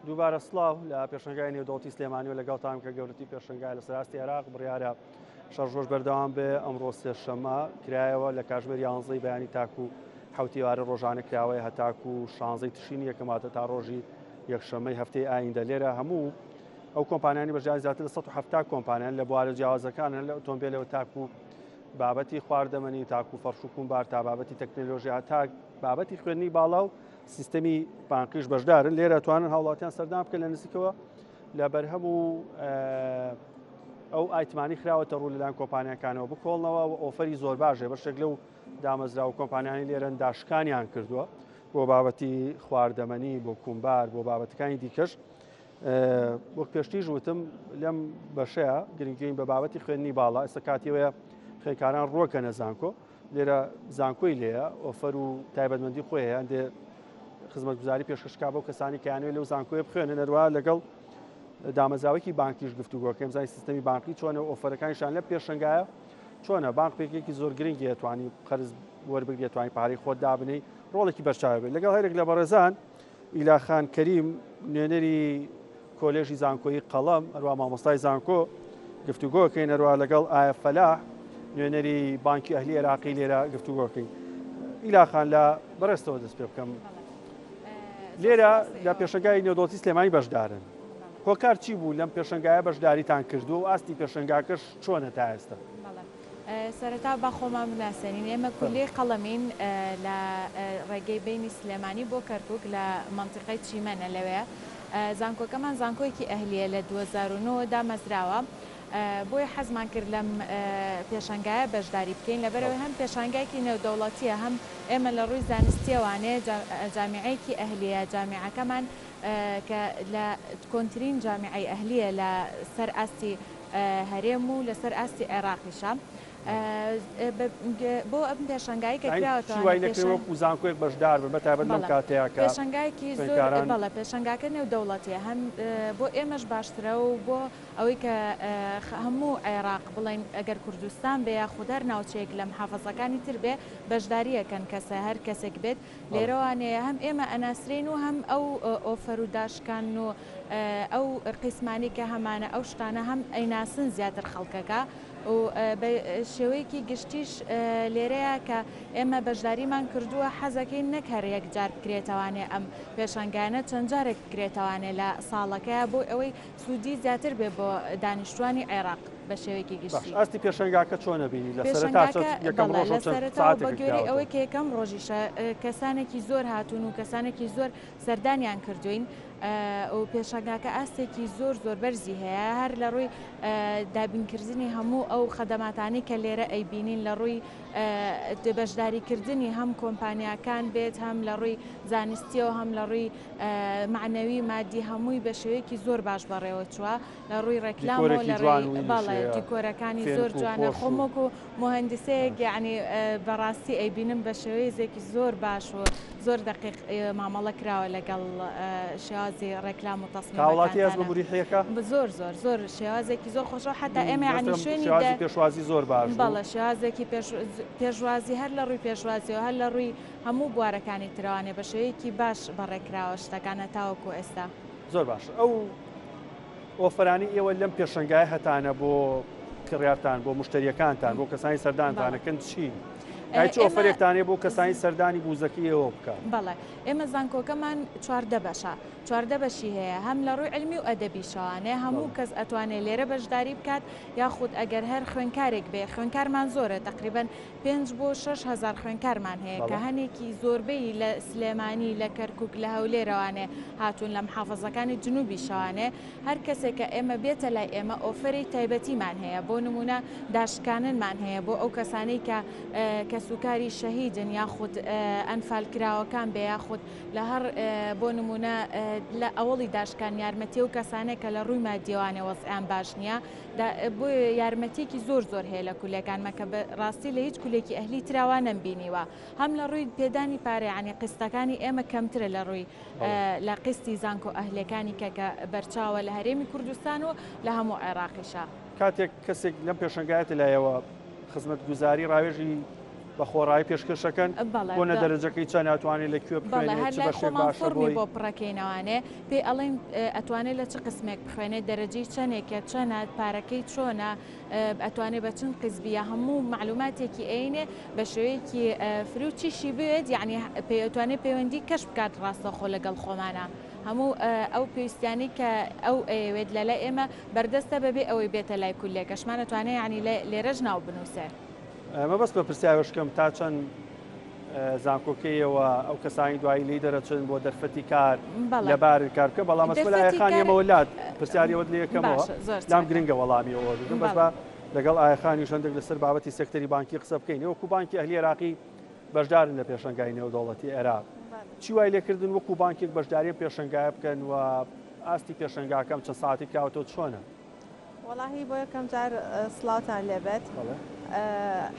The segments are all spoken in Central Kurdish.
دووبارە سڵاو لە پێشەنگای نێودەوڵەتی سلێمانی و لەگەڵتان کە گەورەتی پێشەنگای لە سەراستی عێراق بڕیارە شەش ڕۆژ بەردەوام بێ ئەمڕۆ سێشەممە کرایەوە لە کاژمێر یانزەی بەیانی تاکو حوتی وارە ڕۆژانە کراوەیە هەتاکو شانزەی تشرینی یەکەماتە تا ڕۆژی یەکشەممەی هەفتەی ئایندە لێرە هەموو ئەو کۆمپانیانی بەشداری زیاتر لە 170 کۆمپانیان لە بوارە جیاوازەکان لە ئۆتۆمبیلەوە تاکو بابەتی خواردەمەنی تاکو فەرش و کومبار تا بابەتی تەکنەلۆژیا تا بابەتی خوێندنی باڵا و سیستەمی بانقیش بەشدارن لێرە توانن هاوڵاتیان سەردان بکەن لە نزیکەوە لە بەرهەم و ئەو ئایتمانی خراوەتە ڕوو لەلایەن کۆمپانیاکانەوە بکۆڵنەوە و ئۆفەری زۆر باشێ بەشێک لەو دامەزرا و کۆمپانیانی لێرەن داشکانیان کردووە بۆ بابەتی خواردەمەنی بۆ کومبار بۆ بابەتەکانی دیکەش وەک پێشتیش وتم لەم بەشەیە گرنگین بە بابەتی خوێندنی باڵا ئێستا کاتیەوەیە خوێندکاران ڕووەکەنە زانکۆ لێرە زانکۆی لێیە ئۆفەر و تایبەتمەندی خۆی هەیە هەندێ خزمەتگوزاری پێشکەشکا بۆ کەسانی کەیانوێ لەو زانکۆیە بخوێنن هەروە لەگەڵ دامەزراوەکی بانکیش گفتوگۆکەم زای سیستەمی بانقی چۆنە و ئۆفەرەکانیشان لە پێشنگایە چۆنە بانق پێکێکی زۆر گرنگی توانی قەرز وەربگرێت توانی پارەی خۆت دابنەی ڕۆڵێکی بەرچاوێ بێت لەگەڵ هەرێک لە بەڕێزان ئیلاخان کەریم نوێنەری کۆلێژی زانکۆیی قەڵەم هەروە مامۆستای زانکۆ گفتوگۆکەین هەروە لەگەڵ ئایا فەلاح نوێنەری بانکی ئەهلی عێراقی لێرە گفتوگۆکەین ئیلاخان لە بەڕێزتەوە دەست پێ بکەم لێرە لە پێشەنگای نێودەوڵەتی سلێمانی بەشدارن هۆکار چی بوو لەم پێشەنگایە بەشداریتان کردو و ئاستی پێشەنگاکەش چۆنە تا ئێستا؟ سەرەتا با خۆمان بناسێنین، ئێمە کولیەی قەڵەمین لە ڕێگەی بەینی سلێمانی بۆ کەرکوک لە مەنتیقەی چیمەنە لەوێ. زانکۆکەمان زانکۆیەکی ئەهلییە لە 2009 دامەزراوە، بۆیە حەزمان کرد لەم پێشانگایە بەشداری بکەین، لەبەرئەوەی هەم پێشانگایەکی نێودەوڵەتییە هەم ئێمە لە ڕووی زانستییەوانێ جامیعەیەکی ئەهلییە، جامیعەکەمان کە لە کۆنترین جامیعەی ئەهلییە لە سەر ئاستی هەرێم و لەسەر ئاستی عێراقیشە بۆ ئەم پێشانگایەی کە کراوەتەوە چی وای نەکرێ وەکو زانکۆیەک بەشدار بن بە تایبەت لەم کاتەیا کە پێشانگایەکی زۆر بەڵێ پێشانگاکە نێودەوڵەتیە هەم بۆ ئێمەش باشترە و بۆ ئەوەی کە هەموو عێراق بڵێن ئەگەر کوردستان بێ یاخود هەر ناوچەیەک لە محافەزەکانی تر بێ بەشداریەکەن کەسە هەر کەسێک بێت لێرەوانەیە هەم ئێمە ئەناسرێین و هەم ئەو ئۆفەر و داشکان و ئەو قیسمانەی کە هەمانە ئەو شتانە هەم ئەیناسن زیاتر خەڵکەکە و بە شێوەیەکی گشتیش لێرەیە کە ئێمە بەشداریمان کردووە حەزەکەین نەک هەر یەک جار بکرێتەوانێ ئەم پێشانگایانە چەند جارێک بکرێتەوانێ لە ساڵەکەیا بۆ ئەوەی سوودی زیاتر بێ بۆ دانیشتوانی عێراق بە شێوەیەکی باش گشتی. ئاستی پێشەنگاکە چۆنە بینی لە سەرەتا چەند پێشەنگاکە یەکەم بەڵێ ڕۆژ لە و چەند سەرەتاوە بە سەعاتێکە گوێرەی کراوەتەوە؟ ئەوەی کە یەکەم ڕۆژیشە کەسانێکی زۆر هاتوون و کەسانێکی زۆر سەردانیان کردووین و پێشەنگاکە ئاستێکی زۆر زۆر بەرزی هەیە هەر لە ڕووی دابینکردنی هەموو ئەو خەدەماتانەی کە لێرە ئەیبینین لە ڕووی بەشداریکردنی هەم کۆمپانیاکان بێت هەم لە ڕووی زانستیەوە هەم لە ڕووی مەعنەوی مادی هەمووی بە شێوەیەکی زۆر باش بەڕێوەچووە لە ڕووی ڕێکلامەوە دیکۆرێکی لە جوان ڕێی و بەڵێ ئینیشەیە دیکۆرەکانی زۆر فێنک و جوانە خۆش خۆم و وەکو موهەندیسەیەک یەعنی بەڕاستی ئەیبینم بە شێوەیزێکی زۆر باش و زۆر دەقیق مامەڵە کراوە لەگەڵ شێوازی ڕێکلام و هاوڵاتی هەست بە تەسمیمەکانتانە موریحیەکە؟ زۆر زۆر زۆر شێوازێکی زۆر خۆشە و حەتا ئێمە یەعنی دەستم شوێنی شێوازی پێشوازی زۆر باش بوو. بەڵێ شێوازێکی پێش پێشوازی هەر لە ڕووی پێشوازیەوە هەر لە ڕووی هەموو بوارەکانی ترەوانێ بە شێوەیەکی باش بەڕێکراوە شتەکان هەتاوەکو ئێستا. زۆر باش ئەو ئۆفەرانەی ئێوە لەم پێشەنگایە هەتانە بۆ کڕیارتان بۆ مشتریەکانتان بۆ کەسانی سەردانتانەکەن چین؟ ئای چ ئۆفەرێکتان هەیە بۆ کەسانی سەردانی بوزەکەی ئێوە بکات؟ بەڵێ ئێمە زانکۆکەمان 14 بەشە 14 بەشی هەیە هەم لە ڕووی علمی و ئەدەبیشەوانێ هەموو کەس ئەتوانێ لێرە بەشداری بکات یاخود ئەگەر هەر خوێنکارێک بێ خوێنکارمان زۆرە تقریبا پێنج بۆ 6 هەزار خوێنکارمان هەیە کە هەنێکی زۆربەی لە سلێمانی لە کەرکک لە هەولێرەوانێ هاتوون لە محافەزەکانی جنوبیشەوانێ هەر کەسێک کە ئێمە بێتە لای ئێمە ئۆفەری تایبەتیمان هەیە بۆ نمونە داشکاننمان هەیە بۆ ئەو کەسانەی کە کەسوکاری شەهیدن یاخود ئەنفالکراوەکان بێ یاخود لە هەر بۆ نمونە لە ئەوەڵی داشکان یارمەتی ئەو کەسانێک کە لە ڕووی مادیەوانێ وەزعیان باش نییە بۆ یارمەتیەکی زۆر زۆر هەیە لە کولەکانمە کە بە ڕاستی لە هیچ کولێکی ئەهلی تراوا نەمبینیوە هەم لە ڕووی پێدانی پارە یانی قیستەکانی ئێمە کەمترە لە ڕووی لە قیستی زانکۆ ئەهلیەکانی کە کە بەرچاوە لە هەرێمی کوردستان و لە هەموو عێراقیشا. کاتێک کەسێک لەم پێشەنگایەتە لایەوە خزمەتگوزاری ڕاوێژی بە خۆڕایی پێشکەشەکەن بەڵێ بۆ نە بە دەرەجەکەی چەند ئەتوانێت لە کوێ بەڵێ بخوێنێت هەر چ لای بەشێک خۆمان باشە فۆڕمی بۆی؟ بۆ پڕەکەینەوانێ پێی ئەڵێین ئەتوانێ لە چ قسمێک بخوێنێ دەرەجەی چەنێکە چەنە پارەکەی چۆنە ئەتوانێ بە چەند قیست بیە هەموو مەعلوماتێکی ئەینێ بە شێوەیەکی free و چیشی بوێت یەعنی ئەتوانێ پەیوەندی کەش بکات ڕاستەوخۆ لەگەڵ خۆمانا هەموو ئەو پێویستیانەی کە ئەو ئەیەوێت لەلای ئێمە بەردەستە بەبێ ئەوەی بێتە لای کولێکەشمان ئەتوانێ یەعنی لێرەش ناو بنووسێ. مەبەستمە پرسیارێک بکەم تا چەند زانکۆکەیەوە ئەو کەسانی دوایی لی دەرەچن بۆ دەرفەتی کار لەبارن کار بکە بەڵام ئەسمە لایەخان ئێمەوە لات پرسیاریەوەت لێ یەکەمەوە لام گرنگە وەڵامی ئەوە بدەم بەس با لەگەڵ ئایخانی هەندێک لەسەر بابەتی سێکتەری بانکی قسە بکەین وەکو بانکی ئەهلی عێراقی بەشدارن لە پێشەنگای نێودەوڵەتی عێراق چی وای لێکردن وەکو بانکێک بەشداری پێشەنگایە بکەن و ئاستی پێشەنگاکەم چەند ساعتی کراوەتەوە چۆنە؟ وەڵاهی بۆ یەکەم جار سڵاوتان لێبێت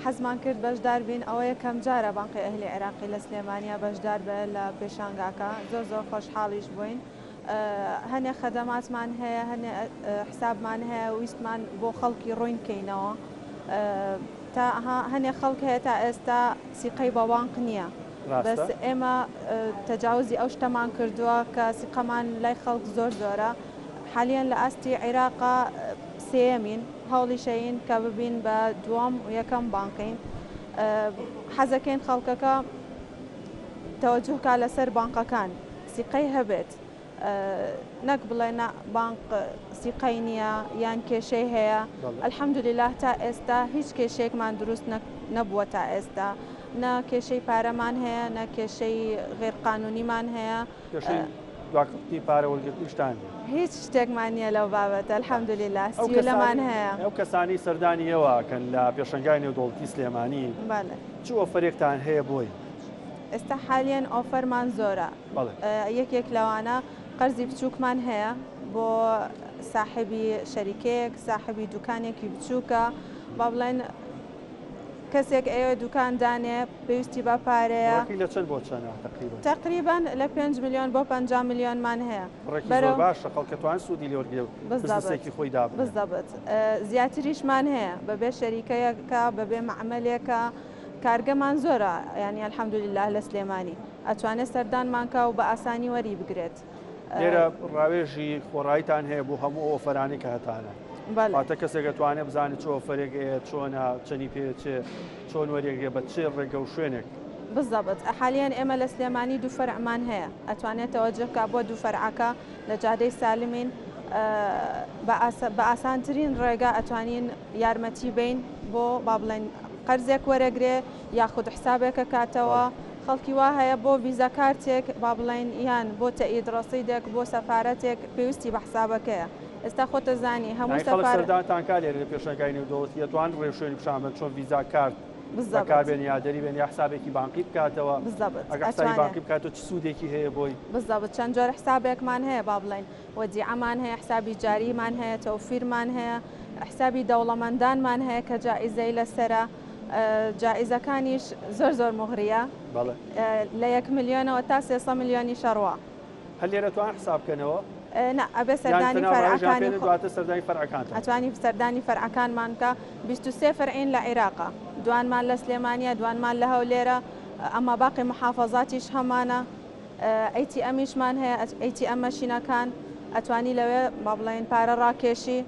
حەزمان کرد بەشدار بین ئەوە یەکەم جارە بانقی ئەهلی عێراقی لە سلێمانیا بەشدار بێ لە پێشانگاکە زۆر زۆر خۆشحاڵیش بووین هەنێ خەدەماتمان هەیە هەنێ حسابمان هەیە ویستمان بۆ خەڵکی ڕووین کەینەوە تا هەنێ خەڵک هەیە تا ئێستا سیقەی بە بانق نییە بەس ئێمە تەجاوزی ئەو شتەمان کردووە کە سیقەمان لای خەڵک زۆر زۆرە حالیەن لە ئاستی عیراقا سێیەمین، هەوڵیشەین کە ببین بە دووەم و یەکەم بانقین. حەزەکەین خەڵکەکە تەوەجوه کا لەسەر بانقەکان، سیقەی هەبێت، نەک بڵێ نا بانق سیقەی نییە یان کێشەی هەیە. الحمدللە تا ئێستا هیچ کێشەیەکمان دروست نەبووە تا ئێستا، نە کێشەی پارەمان هەیە، نە کێشەی غەیر قانونیمان هەیە. کێشەی دواکەوتنی پارە وەرگرتنیشتان نیە؟ هیچ شتێکمان نییە لەو بابەتە الحمدللە سیولەمان هەیە. ئەو کەسانەی سەردانی ئێوە ئەکەن لە پێشەنگای نێودەوڵەتی سلێمانی چ offer ێکتان هەیە بۆی؟ ئێستا حالیەن offer مان زۆرە یەکێک لەوانە قەرزی بچووکمان هەیە بۆ ساحێبی شەریکەیەک ساحێبی دوکانێکی بچووکە با بڵێن کەسێک ئەیەوێ دوکان دانێ پێویستی بە پارەیە. بڕەکەی لە چەند بۆ چەنە تەقریبەن؟ تەقریبەن لە پێنج ملیۆن بۆ 50 ملیۆنمان هەیە. بڕێکی زۆر باشە خەڵک ئەتوانێت سوودی لێ وەرگرێ و بزنسێکی خۆی دابنێ. بزەبت زیاتریشمان هەیە بەبێ شەریکەیەکە بەبێ مەعمەلێکە کارگەمان زۆرە یانی الحمدللە لە سلێمانی ئەتوانێ سەردانمان کا و بە ئاسانی وەری بگرێت. لێرە ڕاوێژی خۆڕاییتان هەیە بۆ هەموو ئەو offer انەی کە هەتانە. واتە کەسێک ئەتوانێت بزانێت چ offer ێک هەیە، چۆنە، چەنی پێ چێ، چۆن وەریەگرێ، بە چ ڕێگە و شوێنێک. بالضبط حالیەن ئێمە لە سلێمانی دوو فەرعمان هەیە ئەتوانێت تەوەجه کا بۆ دوو فەرعەکە لە جادەی سالمین بە ئاسانترین ڕێگا ئەتوانین یارمەتی بین بۆ با بڵێن قەرزێک وەرەگرێ یاخود حسابێکە کاتەوە خەڵکی وا هەیە بۆ ڤیزا کارتێک با بڵێین یان بۆ تەئید ڕەسیدێک بۆ سەفارەتێک پێویستی بە حسابەکەیە ئێستا خۆتەزانی هەموو یانی خەڵک سەفار سەردانتان کا لێرە لە پێشانگای نێودەوڵەتی ئەتوان ڕێوشوێنی پیشان بەن چۆن ڤیزا کارت بالضبط بەکار بێنێ یا دەری بێنێ یا حسابێکی بانقی بکاتەوە بالضبط ئەگەر حسابی ئەتوانێ بانقی بکاتەوە چ سوودێکی هەیە بۆی؟ بالضبط چەند جۆر حسابێکمان هەیە با بڵێین وەدیعەمان هەیە حسابی جاریمان هەیە تەوفیرمان هەیە حسابی دەوڵەمەندانمان هەیە کە جائیزەی لەسەرە جائیزەکانیش زۆر زۆر موغریە لە یەک ملیۆنەوە تا 300 ملیۆنیش ئەڕوا. هەر لێرە توان حساب بکەنەوە؟ نا ئەبێ سەردانی فەرعەکانی دواتر سەردانی فەرعەکانتان. ئەتوانی سەردانی فەرعەکانمان بکە 23 فەرعین لە عیراقە دوانمان لە سلێمانیە دوانمان لە هەولێرە ئەما باقی محافەزاتیش هەمانە ATM یشمان هەیە ATM machine ەکان ئەتوانی لەوێ با بڵێین پارە ڕاکێشی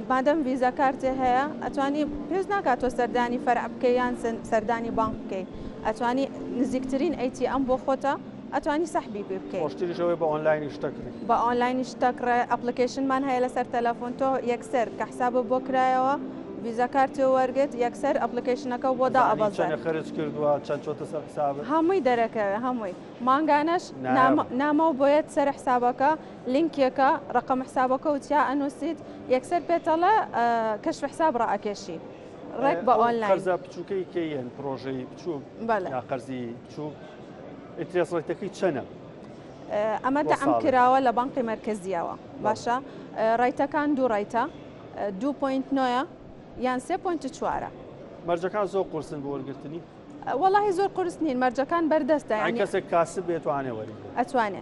مادەم ڤیزا کارتێ هەیە ئەتوانی پێویست ناکات تۆ سەردانی فەرع بکەی یان سەردانی بانک بکەی ئەتوانی نزیکترین ATM بۆ خۆتە ئەتوانی سەحبی پێ بکەی. خۆشتریش ئەوەیە بە ئۆنلاینیش شتەکڕی. بە ئۆنلاینیش شتەکڕێ application مان هەیە لەسەر تەلەفۆن تۆ یەکسەر کە حسابت بۆ کرایەوە ڤیزا کارتی وەرگرت یەکسەر application ەکە بۆ ئەزانی دائەبەزێ. چەنە خەرج کردووە چەند چۆتە سەر حسابت. هەمووی دەرەکەوێ هەمووی مانگانەش نایابە. نامەو بۆیەت سەر حسابەکە لینکێکە ڕەقەم حسابەکە و تیا ئەنوسیت یەکسەر پێتەڵێ کەشف حساب ڕائەکێشی ڕێک بە ئەو ئۆنلاین. قەرزە بچووکەی کە یەن پڕۆژەی بچووک بەڵێ. یا قەرزی بچووک interest rate ەکەی چەنە؟ ئەمە بۆ دەعم ساڵێک؟ کراوە لە بانقی مەرکەزیەوە بەڵێ. باشە rate ەکان دوو rate ە دوو point نۆیە یان سێ point چوارە. مەرجەکان زۆر قورسن بۆ وەرگرتنی؟ وەڵاهی زۆر قورس نین مەرجەکان بەردەستە یانی یانی. کەسێک کاسب بێ ئەتوانێ وەریگرێ؟ ئەتوانێ.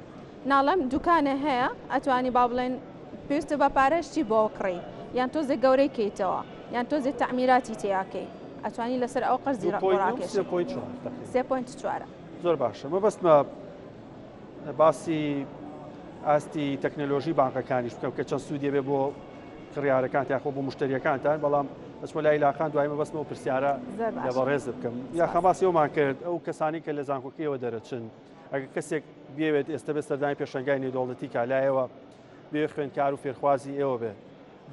ناڵێم دوکانێ هەیە ئەتوانی با بڵێین پێویستە بە پارە شتی بۆ کڕی یان تۆزێ گەورەی کەیتەوە یان تۆزێ تەعمیراتی تیا کەی. ئەتوانی لەسەر ئەو قەرزی دوو point نۆ، ڕاکێشی. سێ point چوار تەقریبا. سێ point چوارە. زۆر باشە مەبەستمە باسی ئاستی تەکنەلۆژی بانقەکانیش بکەم کە چەند سوودی بێ بۆ کڕیارەکان یاخۆ بۆ مشتریەکانتان بەڵام دەچمە لای لاخان دوای مەبەستمەوە پرسیارە لە بەڕێز بکەم یاخە باسی ئەومان کرد ئەو کەسانی کە لە زانکۆکەیەوە دەرەچن ئەگەر کەسێک بێوێت ئێستا بێ سەردانی پێشەنگای نێودەوڵەتی کالایەوە بێ خوێندکار و فێرخوازی ئێوە بێ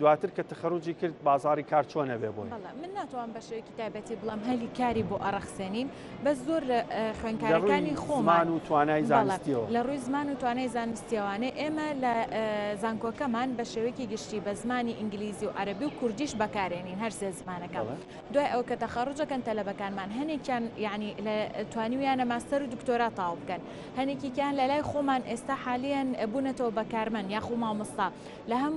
دواتر کە تەخەروجی کرد بازاڕی کار چۆن ئەبێ بۆی؟ بەڵێ من ناتوانم بە شێوەیەکی تایبەتی بڵێم هەلی کاری بۆ ئەڕەخسێنین بەس زۆر لە خوێندکارەکانی خۆمان زمان و توانای زانستیەوە لە ڕووی زمان و توانای زانستیەوانێ ئێمە لە زانکۆکەمان بە شێوەیەکی گشتی بە زمانی ئینگلیزی و عەرەبی و کوردیش بەکارێنین هەر سێ زمانەکە دوای ئەوە کە تەخەڕوجەکەن تەلەبەکانمان هەنێکیان یعنی لە توانیویانە ماستەر و دکتۆرا تەواو بکەن هەنێکیکیان لە لای خۆمان ئێستا حالیەن بوونەتەوە بە کارمەند یاخو مامۆستا لە هەم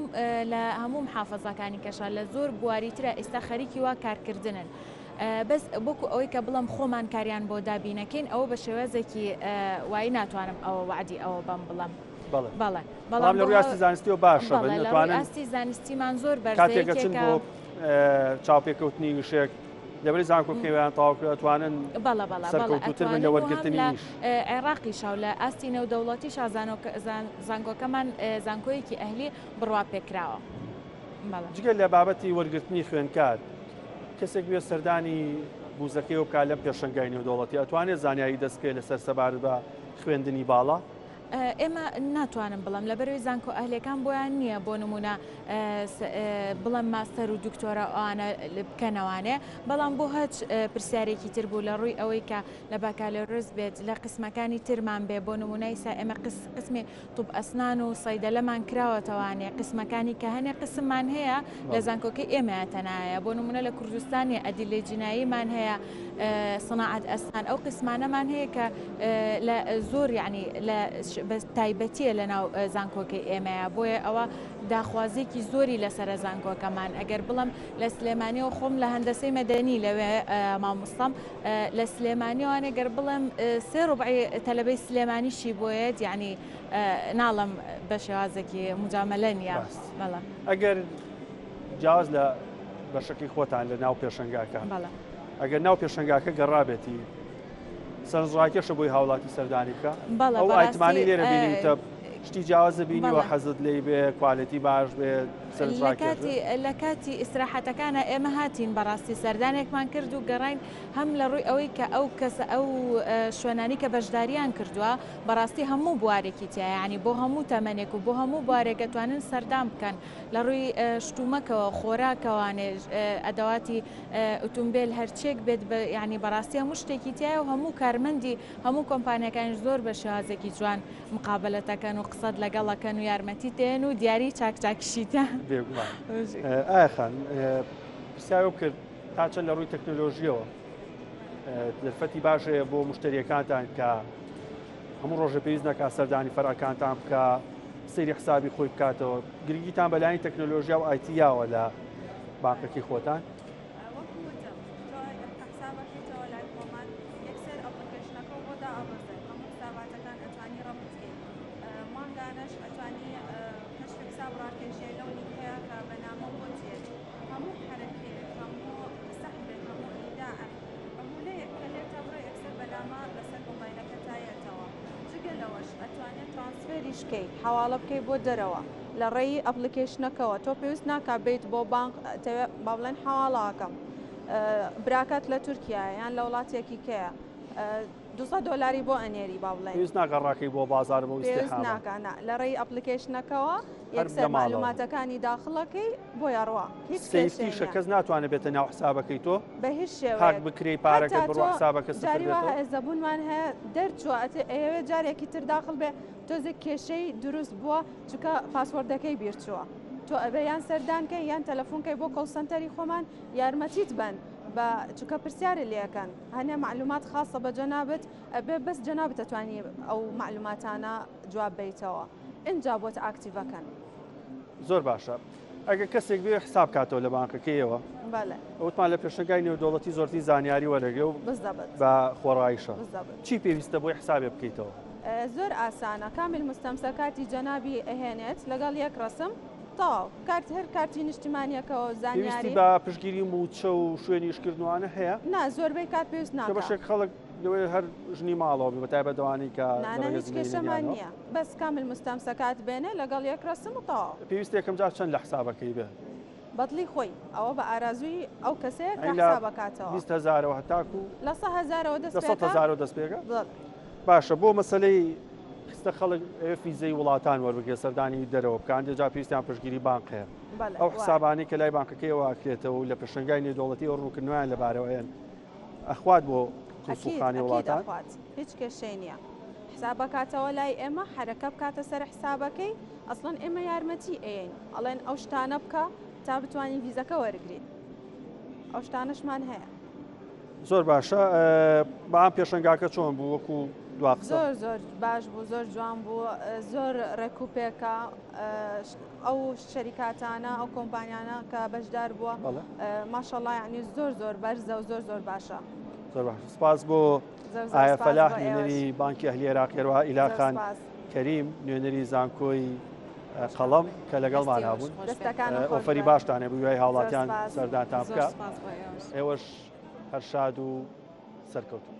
لە هەموو محافەزاکانی کەشا لە زۆر بواری ترا ئیستا خەریکی وا کارکردنن بەس وەکو ئەوەی کە بڵێم خۆمان کاریان بۆ دابینەکەین ئەوە بە شێوازێکی وایی ناتوانم ئەوە وەعدی ئەوە بەم بڵێم بەڵێ بەڵێ بەڵام لە ڕووی ئاستی زانستیەوە باشە بن بەڵێ لە ڕووی ئەتوانن ئاستی زانستیمان زۆر بەرزە کاتێک ئەچن یەکێکە بۆ چاوپێکەوتنی وشێک لەبەری زانکۆکەیان تەواو کرد ئەتوانن بەڵێ بەڵێ بەڵێ سەرکەوتووتر بن لە ئەتوانن و هەم وەرگرتنی لە ئیش. عێراقیشا و لە ئاستی نێودەوڵەتیشا زانکۆکەمان زانکۆیەکی ئەهلی بڕوا پێکراوە. بەڵێ. جگە لە بابەتی وەرگرتنی خوێندکار، کەسێک بێ سەردانی بوزەکەیەوە بکات لەم پێشەنگای نێودەوڵەتی ئەتوانێت زانیاری دەست بکەوێت لەسەر سەبارەت بە خوێندنی باڵا؟ ئێمە ناتوانم بڵێم لەبەرەوەی زانکۆ ئەهلیەکان بۆیان نییە بۆ نمونە بڵێم ماستەر و دکتۆرا ئەوانە بکەنەوانێ بەڵام بۆ هەچ پرسیارێکی تر بوو لە ڕووی ئەوەی کە لە باکالۆرۆس بێت لە قسمەکانی ترمان بێ بۆ نمونە ئیسا ئێمە قسمی طب ئەسنان و صەیدەلەمان کراوەتەوانێ قسمەکانی کە هەنێ قسممان هەیە لە زانکۆکەی ئێمەیا تەنایە بۆ نمونە لە کوردستان نیە ئەدیلەی جیناییمان هەیە صناعەت ئەسنان ئەو قسمانەمان هەیە کە لە زۆر یعنی لە بە تایبەتیە لە ناو زانکۆکەی ئێمەیە بۆیە ئەوە داخوازیەکی زۆری لەسەرە زانکۆکەمان ئەگەر بڵم لە سلێمانیەوە خۆم لە هەندەسەی مەدەنی لەوێ مامۆستام لە سلێمانیەوانێ گەر بڵێم سێ ڕوبعی تەلەبەی سلێمانیشی بۆیەت یعنی ناڵم بە شێوازێکی مجاملە نییە بەڵێ. ئەگەر جیاواز لە بەشەکەی خۆتان لە ناو پێشەنگاکە ئەگەر ناو پێشەنگاکە گەڕابێتی سەرنجڕاکێشە بۆی هاوڵاتی سەردانی بکە ئەو ئایتمانی لێرە بینیوتە شتی جیاوازە بینیوە حەزت لێی بێ quality باش بێ سەرنجڕاکێش بێ. لە کاتی ئیسراحەتەکانە ئێمە هاتین بەڕاستی سەردانێکمان کرد و گەڕاین هەم لە ڕووی ئەوەی کە ئەو کەسە ئەو شوێنانی کە بەشداریان کردووە بەڕاستی هەموو بوارێکی تیایە یانی بۆ هەموو تەمەنێک و بۆ هەموو بوارێک ئەتوانن سەردان بکەن لە ڕووی شتومەکەوە خۆراکەوانێ ئەدەواتی ئوتومبێل هەرچیەک بێت بە یانی بەڕاستی هەموو شتێکی تیایە و هەموو کارمەندی هەموو کۆمپانیاکانیش زۆر بە شێوازێکی جوان مقابەلەت ئەکەن و قسەت لەگەڵ ئەکەن و یارمەتیت دەیەن و دیاری چاک چاکیشیتە. بێگومان. ئایا خان پرسیارم کرد تا چەند لە ڕووی تەکنۆلۆژیەوە دەرفەتی باش هەیە بۆ مشتریەکانتان کە هەموو ڕۆژە پێویست نەکات سەردانی فەرعەکانتان بکە سەیری حسابی خۆی بکاتەوە گرنگیتان بەلایەنی تەکنۆلۆژیا و ئایتی یاوە لە بانقەکەی خۆتان؟ وەکو وتم تۆ کە حسابەکەیتەوە لای خۆمان یەکسەر application ەکەو بۆ دائەبەزێت هەموو حساباتەکان ئەتوانی ڕەبت کەی مانگانەش ئەتوانی کەشفی حساب ڕاکێشی لەو لینکەیە کە بە نامە بۆت یەت هەموو حەرەکەیەک هەموو سەحبێک هەموو ئیداعەک عمولەیەک کە لێتە بڕێ یەکسەر بە نامە لەسەر مۆبایلەکەتا یەتەوە جگە لەوەش ئەتوانێت transfer یش کەی حەواڵە بکەی بۆ دەرەوە لە ڕێی application ەکەوە تۆ پێویست ناکا بێیت بۆ بانق ئەتەوێ با بڵێن حەواڵە ئەکەم براکەت لە تورکیایە یان لە وڵاتێکی کەیە 200 دۆلاری بۆ ئەنێری با بڵێن پێویست ناکا ڕاکەی بۆ بازار بۆ پێویست ئیستیحامە ناکا نا لە ڕێی application ەکەوە هەر یەکسەر لە ماڵەوە مەعلوماتەکانی داخڵەکەی بۆی ئەڕوا هیچ کێشەی safety شە نییە کەس ناتوانێت بێتە ناو حسابەکەی تۆ بە هیچ هاک شێوەیەک بکرێی حەتا پارەکەت بڕوا تۆ حسابەکە سفر جاری وا بێتەوە هەیە زەبوونمان هەیە دەرچووە ئەتێ ئەیەوێ جارێکی تر داخڵ بێ تۆزێک کێشەی دروست بووە چونکە password ەکەی بیرچووە تۆ ئەبێ یان سەردان کەی یان تەلەفۆن کەی بۆ call center ی خۆمان یارمەتیت بەن بە چونکە پرسیارت لێ ئەکەن هەنێ مەعلومات خاصە بە جەنابت ئەبێ بەس جەنابت ئەتوانی ئەو مەعلوماتانە جواب بەیتەوە ئینجا بۆت active ئەکەن. زۆر باشە ئەگەر کەسێک بێ حساب کاتەوە لە بانقەکەیەوە بەڵێ. وتمان لە پێشەنگای نێودەوڵەتی زۆرترین زانیاری وەرەگرێ و بالضبط. بە خۆڕاییشە بالضبط. چی پێویستە بۆی حسابێ بکەیتەوە؟ زۆر ئاسانە کامل مستەمسەکاتی جەنابی ئەهێنێت لەگەڵ یەک ڕەسم. تەواو کارت هەر کارتی نیشتیمانیەکەوە پێویستی زانیاری. بە پشتگیری مووچە و شوێنی ئیشکردنوانە هەیە؟ نا زۆربەی کات پێویست کە ناکا. بەشێک خەڵک لەوەیە هەر ژنی ماڵەوە بێ بەتایبەت ئەوانەی کە لە نا نا هیچ ڕەگەزی کێشەمان مێینە نییە بەس کامل مستەمسەکات بێنێ لەگەڵ یەک ڕەسم و تەواو. پێویستە یەکەم جار چەند لە حسابەکەی بێ؟ بەدڵی خۆی ئەوە بە ئارازووی ئەو کەسەیە کە یانی لە حساب ئەکاتەوە. 20 هەزارەوە هەتاکو؟ لە سە هەزارەوە دەست لە سەد پێکا. هەزارەوە دەست پێکا؟ بەڵێ. باشە بۆ مەسەلەی خستە خەڵک ئەوێ فیزەی وڵاتان وەربگرێت سەردانی دەرەوە بکە هەندێک جار پێویستیان پشتگیری بانق هەیە بەڵێ ئەو وایە. حسابانەی کە لای بانقەکەیەوە ئەکرێتەوە و لە پێشەنگای نێودەوڵەتی ئەو ڕوونکردنەوەیان لەبارەوە هەیە ئەخوات بۆ ئەکید کونسوڵخانەی ئەکید وڵاتان؟ ئەخوات هیچ کێشەی نییە حساب ئەکاتەوە لای ئێمە حەرەکە بکاتە سەر حسابەکەی ئەسڵەن ئێمە یارمەتی ئەیەین ئەڵێن ئەو شتانە بکە تا بتوانین ڤیزەکە وەرگرین ئەو شتانەشمان هەیە. زۆر باشە بەعام پێشەنگاکە چۆن بوو وەکو دوا قسە؟ زۆر زۆر باش بوو زۆر جوان بوو زۆر ڕێک و پێکە ئەو شەریکاتانە ئەو کۆمپانیانە کە بەشدار بووە ماشەڵا یعنی زۆر زۆر بەرزە و زۆر زۆر باشە. زۆر باش سپاس بۆ ئایا فەلاح نوێنەری بانکی ئەهلی عێراق هەروەها ئیلا خان کەریم نوێنەری زانکۆی قەڵەم کە لەگەڵمان هەبوون ئۆفەری باشتانێ بوو دوای هاوڵاتیان سەردانتان بکە ئێوەش هەر شاد و سەرکەوتوو.